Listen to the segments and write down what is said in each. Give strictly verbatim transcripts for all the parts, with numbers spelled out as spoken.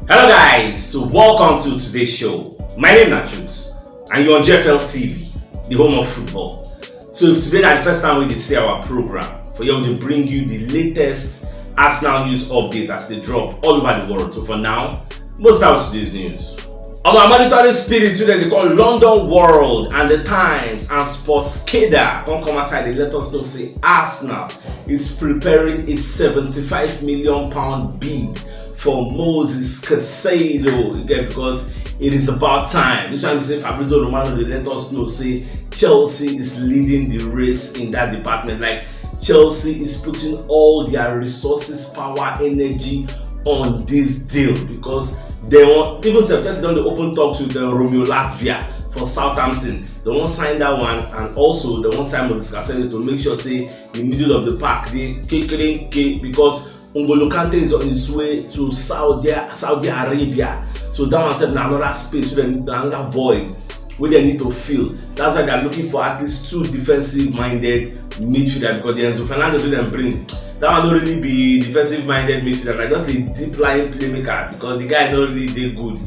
Hello guys, so welcome to today's show. My name na Juice and you're on G F L T V, the home of football. So if today na the first time wey you dey see our program, for here we dey bring you the latest Arsenal news update as they drop all over the world. So for now, most out today's news. Our monitoring spirits wey dem dey call London World and the Times and Sports Keda come come outside dey let us know say Arsenal is preparing a seventy-five million pound bid for Moses Caicedo again because it is about time. This one be say Fabrizio Romano dey let us know say Chelsea is leading the race in that department. Like Chelsea is putting all their resources, power, energy on this deal because they want even sef Chelsea don dey open talks with uh, Romeo Latvia for Southampton. They wan sign that one and also they wan sign Moses Caicedo to make sure say the middle of the park dey kekerenke because N'Golo Kante is on his way to Saudi Saudi Arabia. So that one sef na another space wey dem na another void wey dem need to fill. That's why they are looking for at least two defensive minded midfielder because the Enzo Fernandez wey dem bring, that one no really be defensive minded midfielder, na just a deep lying playmaker because the guy no really dey good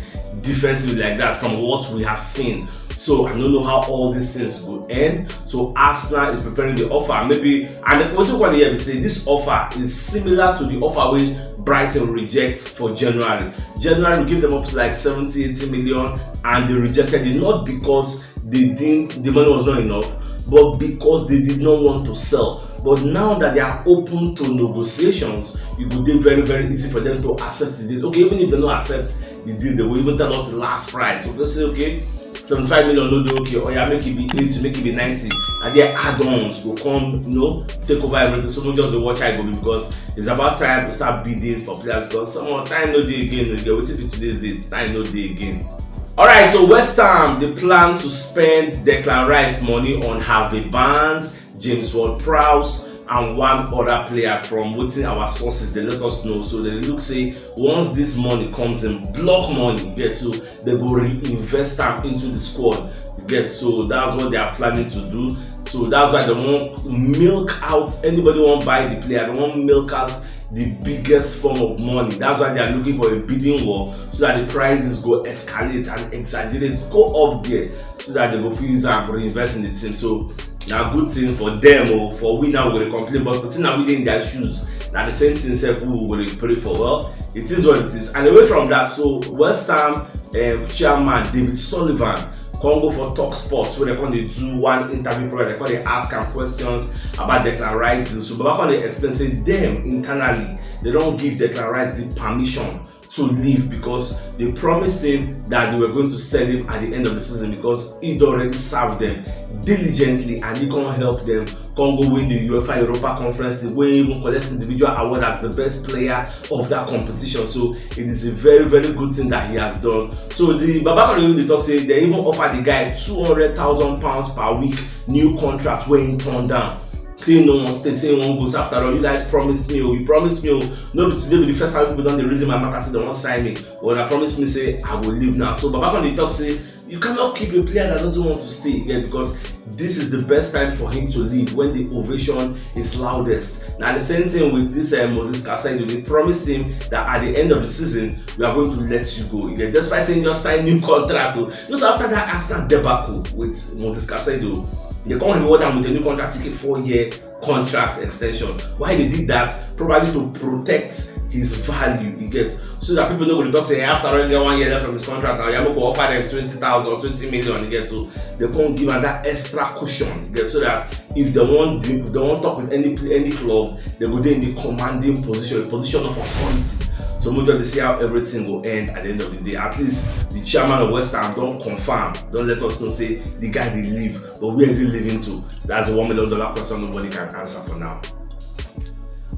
defensively like that from what we have seen. So I no know how all these things go end. So Arsenal is preparing the offer. Maybe and wetin we dey hear be say this offer is similar to the offer wey Brighton reject for January. January we give them up to like seventy, eighty million and they rejected it not because they didn't the money was not enough but because they did not want to sell. But now that they are open to negotiations, it go dey very very easy for them to accept the deal. Okay, even if they no accept the deal, they will even tell us the last price. So they say, okay, seventy-five million no dey okay, or yeah, make it be eighty, make it be ninety, and their add-ons go come, you know, take over everything. So we just dey watch how e go be because it's about time we start bidding for players because some of time no dey again. We get wetin be today's date, time no dey again. Alright, so West Ham dey plan to spend Declan Rice money on Harvey Barnes, James Ward-Prowse and one other player from wetin our sources dey let us know. So they look say once this money comes in, block money, you get, so they go reinvest am into the squad, you get. So that's what they are planning to do. So that's why they wan milk out anybody wan buy the player, they wan milk out the biggest form of money. That's why they are looking for a bidding war so that the prices go escalate and exaggerate, go up there, so that they go fit use am reinvest in the team. So na good thing for them o. For we now we dey complain, but the thing na we dey in their shoes, na the same thing sef we go dey pray for. Well, it is what it is. And away from that, so West Ham um, chairman David Sullivan come go for Talk Sports wey dem come dey do one interview program, dem come dey ask am questions about Declan Rice deal. So Baba come dey explain say dem internally, they don give Declan Rice the permission to leave because they promised him that they were going to sell him at the end of the season because he don already serve them diligently and he come help them come go win the UEFA Europa Conference League, wey even collect individual award as the best player of that competition. So it is a very very good thing that he has done. So the Baba Kano dey talk say they even offer the guy two hundred thousand pounds per week new contract wey he turn down. Say he no wan stay, say he wan go. So after all, you guys promised me o, you promised me o. No be today be the first time people don dey reason my matter say they wan sign me. But una promise me say I go leave now. So Baba Kano dey talk say you cannot keep a player that doesn't want to stay again because this is the best time for him to leave when the ovation is loudest. Now the same thing with this uh, Moses Caicedo. They promised him that at the end of the season we are going to let you go. You get, despite saying just sign new contract o. You know, so after that Arsenal debacle with Moses Caicedo, they come reward am with a new contract, take a four-year contract extension. Why they did that? Probably to protect his value, you get, so that people no go dey talk say after all he get one year left from his contract now, Yamoko offer them twenty thousand or twenty million, you get, so they come give am that extra cushion, you get, so that if they wan if they wan talk with any any club, they go dey in the commanding position, the position of authority. So we just dey see how everything go end at the end of the day. At least the chairman of West Ham don confirm, don let us know say the guy dey leave, but where is he leaving to? That's the one million dollar question nobody can answer for now.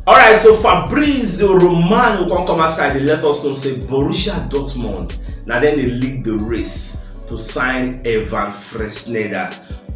Alright, so Fabrizio Romano come come outside dey let us know say Borussia Dortmund na dem dey lead the race to sign Evan Fresneda,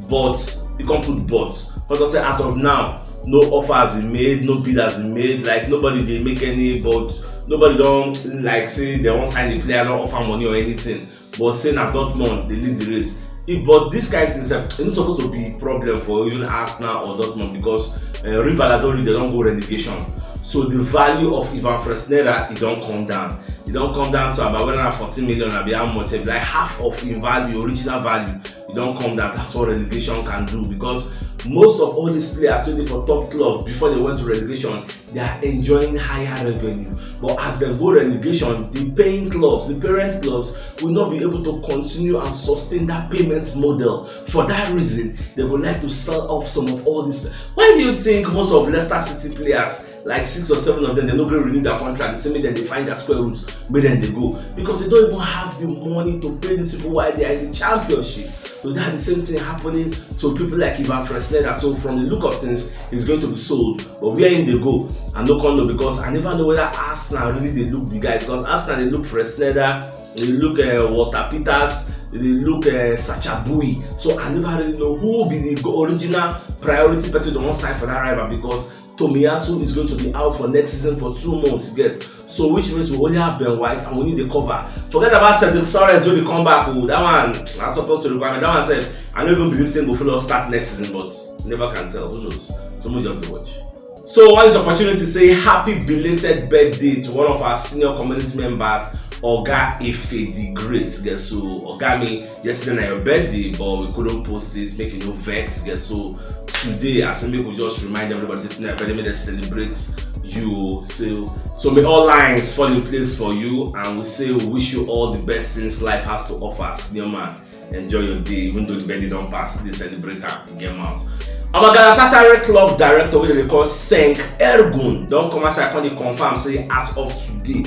but he come put but come talk say as of now no offer has been made, no bid has been made, like nobody dey make any, but nobody don like say they wan sign the player, no offer money or anything, but say na Dortmund dey lead the race. If but this kind thing sef e no suppose to be problem for even Arsenal or Dortmund because uh, Real Valladolid they don go relegation. So the value of Ivan Fresneda, e don come down. E don come down to about, whether na fourteen million, abi how much, like half of im value, original value, e don come down. That's what relegation can do, because most of all these players wey dey for top club before they went to relegation, they are enjoying higher revenue. But as dem go relegation, the paying clubs, the parent clubs, will not be able to continue and sustain that payment model. For that reason, they would like to sell off some of all this. Why do you think most of Leicester City players, like six or seven of them, they no gree renew their contract? They say make dem dey find their square roots, make dem dey go, because they don't even have the money to pay these people while they are in the championship. So that the same thing happening to people like Ivan Fresneda. So from the look of things, he's going to be sold. But where im dey go, I no come know, because I never know whether Arsenal really dey look the guy, because Arsenal dey look Fresneda, they look uh, Walter Peters, they look uh, Sacha Boey. So I never really know who be the go- original priority person to wan sign for that rival, because Tomiyasu is going to be out for next season for two months, you get. So which means we only have Ben White and we need a cover. Forget about Cedric Soares wey dey come back o. That one na suppose to requirement. That one sef, I no even believe say im go follow us start next season, but never can tell. Who knows? So we just dey watch. So we wan use the opportunity say happy belated birthday to one of our senior community members, Oga Efe the Great. Get so, Oga mi, yesterday na your birthday, but we couldn't post it, make you no vex. Get so, today, I say make we just remind everybody say tonight, make dem celebrate you. So, so may all lines fall in place for you, and we say we wish you all the best things life has to offer, senior man. Enjoy your day, even though the birthday don pass, still dey celebrate am, you get mouth. Our Galatasaray club director, wey dem dey call Cenk Ergun, don come outside come dey confirm say as of today,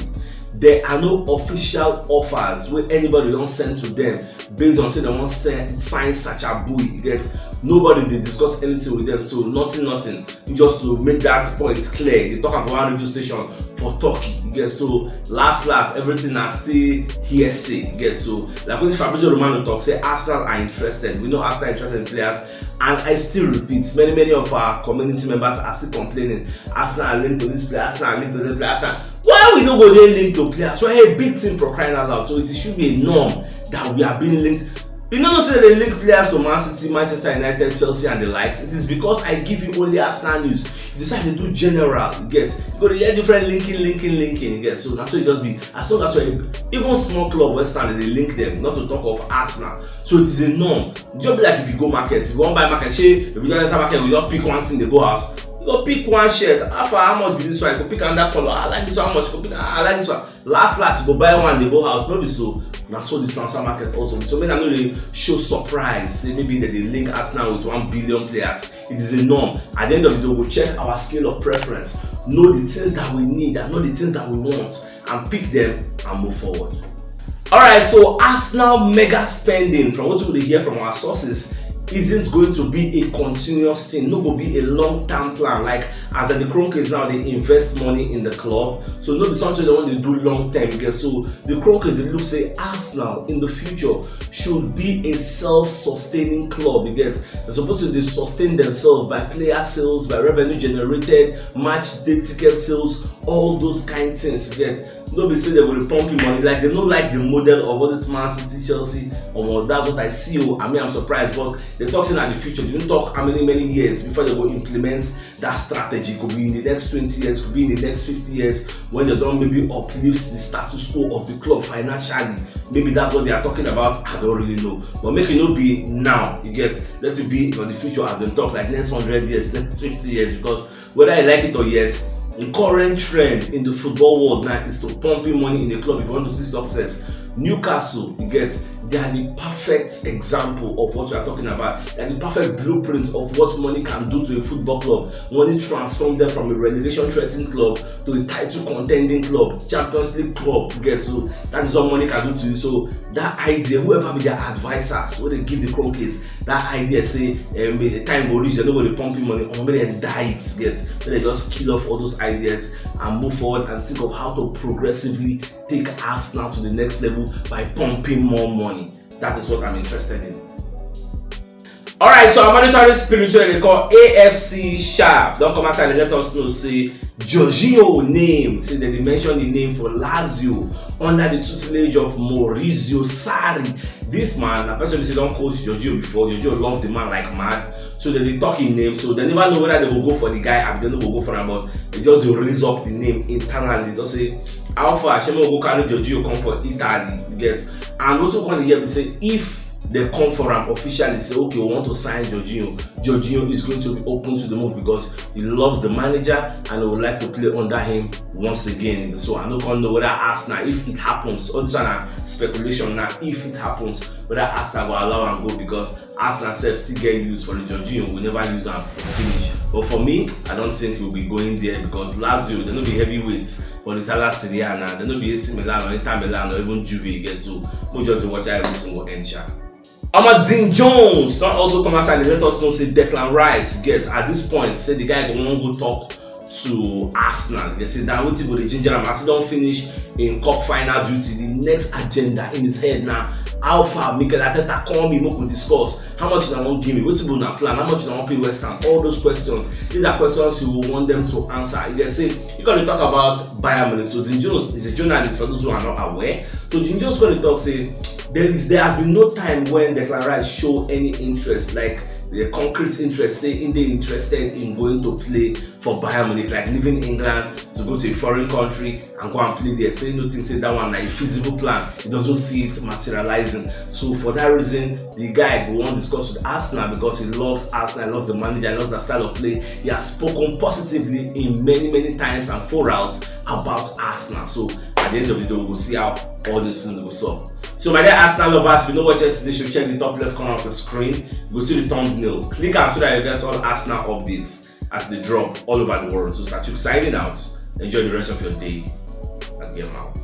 there are no official offers wey anybody don send to them based on say dem wan send, sign Sacha Boey. You get, nobody dey discuss anything with them, so nothing, nothing. Just to make that point clear, they talk about one radio station for Turkey. You get, so last last, everything na still hearsay. You get, so like what Fabrizio Romano talk, say Arsenal are interested. We know Arsenal are interested in players, and I still repeat, many many of our community members are still complaining. Arsenal are linked to this player. Arsenal are linked to this player. Arsenal. Why we no go dey linked to players? We're a big team, for crying out loud. So it should be a norm that we are being linked. You know, say they link players to Man City, Manchester United, Chelsea, and the likes. It is because I give you only Arsenal news. You decide to do general, you get. You go to hear different linking, linking, linking, you get. So that's what it just be. As long as you're even small club, West Ham, they link them. Not to talk of Arsenal. So it is a norm. Just be like if you go market, if you wan buy market, say if you don enter market, you just pick one thing, dey go house. You go pick one shirt. How far? How much be this one? You go pick another color. I like this one. How much? You go pick. I like this one. Last last, you go buy one, dey go house. No be so. Na so the transfer market also be. So make I no dey show surprise say maybe dem dey link Arsenal with one billion players. It is a norm. At the end of the day, we go check our scale of preference, know the things that we need and know the things that we want, and pick them and move forward. All right, so Arsenal mega spending, from what we dey hear from our sources, isn't going to be a continuous thing. No go be a long-term plan. Like, as the Kroenkes now, they invest money in the club, so no be something they want to do long-term. Get so, the Kroenkes, they look say Arsenal in the future should be a self-sustaining club. You get, they're supposed to dey sustain themselves by player sales, by revenue generated, match day ticket sales, all those kind things. You get, no be say they go dey pump you money. Like, they no like the model of all this Man City, Chelsea. Omo, that's what I see. Oh, I mean, I'm surprised, but they talk say na the future. They don't talk how many many years before they go implement that strategy. Could be in the next twenty years, could be in the next fifty years, when they don maybe uplift the status quo of the club financially. Maybe that's what they are talking about. I don't really know. But make it no be now. You get, let it be for the future as dem talk, like, next hundred years, next fifty years, because whether you like it or yes, the current trend in the football world now is to pumping money in a club if you want to see success. Newcastle, you get, they are the perfect example of what we are talking about. They are the perfect blueprint of what money can do to a football club. Money transform them from a relegation threatening club to a title contending club, Champions League club. You get, so that is what money can do to you. So that idea, whoever be their advisors, wey dey give the Kroenkes that idea, say, um, the time go reach, they no go dey pump you money, or maybe they die it, get, maybe they just kill off all those ideas and move forward and think of how to progressively take Arsenal to the next level by pumping more money. That is what I'm interested in. Alright, so our monitoring spirit wey dem dey call A F C Sharp don come outside and let us know say Jorginho name, say dem dey mention the name for Lazio under the tutelage of Maurizio Sarri. This man na person wey don coach Jorginho before. Jorginho love the man like mad, so dem dey talk him name. So dem never know whether dem go go for the guy or dem no go go for am, but dem just dey raise up the name internally. Just say, "How far? Shey make we go carry Jorginho come for Italy?" You get? And wetin we come dey hear be say if dem come for am officially, say, "Okay, we want to sign Jorginho," Jorginho is going to be open to the move because he loves the manager and he would like to play under him once again. So I no come know whether Arsenal, if it happens, all this one na speculation now, if it happens, whether Arsenal go allow am go, because Arsenal sef still get use for the Jorginho, we never use am finish. But for me, I don't think he will be going there because Lazio, dem no be heavyweights for the Italian Serie A now. Dem no be A C Milan or Inter Milan or even Juve again. So we just dey watch how everything go end sha. Omo, Dean Jones don also come outside and let us know say Declan Rice get, at this point, say the guy go wan go talk to Arsenal. Dem say na wetin go dey ginger am as he don finish im cup final duty. The next agenda in his head na, "How far, Mikel Arteta, call me, make we discuss. How much una wan give me? Wetin be una plan? How much una wan pay West Ham?" All those questions, these are questions you will want them to answer. You get say, you gonna talk about Bayern Munich. So Dean Jones is a journalist, for those who are not aware. So Dean Jones gonna talk say there is, there has been no time when Declan Rice show any interest, like the concrete interest, say he dey interested in going to play for Bayern Munich, like leaving England to go to a foreign country and go and play there. So he no think say that one na a feasible plan. He doesn't see it materializing. So for that reason, the guy go wan discuss with Arsenal because he loves Arsenal, he loves the manager, he loves the style of play. He has spoken positively in many, many times and forums about Arsenal. So at the end of the day, we will see how all these things go solve. So my dear Arsenal lovers, if you no watch yesterday show, check the top left corner of your screen. You go see the thumbnail. Click am so that you get all Arsenal updates as they drop all over the world. So Satuk signing out. Enjoy the rest of your day. And game out.